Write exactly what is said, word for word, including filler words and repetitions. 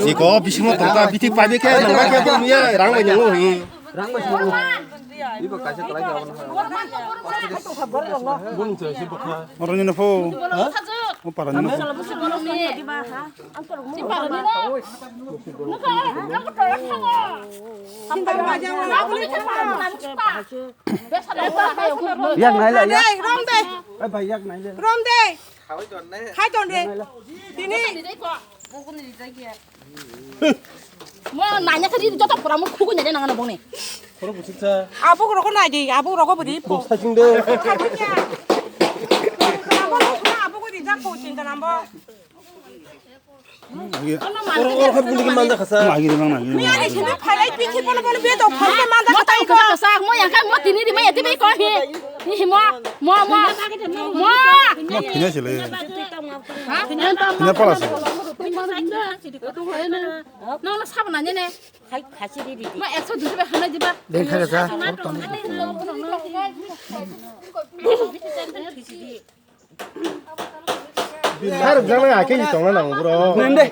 Siko bisingno tongka biti paibe khe nangma khe bo nuya rang bai nungo hi. Oro nini pho. O para nini pho. Yak nai la yak. Rom de. Ai bai yak nai le. Rom de. Khai ton re. Tini. Mo nanya kari joto pura mo khugu nanya nangano bongni. Abuk roko nai di, abuk roko budi. Saching de. Abuk roko na, abuk di jak ko chinta nambo. Oro oro khat bundi manja khasa. Magi de mang magi. Mi ani sini phalai pichi pono pono beto phalai manja khasa ko. Mo yang kai mo tini di mo yati be ko hi. Hi mo mo mo mo. Mo kine sile. Kine pala sile. No no sab na ne ne. Hai khasi di di. Mo ekso dui be hana jiba. Deng kha sa. Har jana ake ni tongna nang bro. Nende.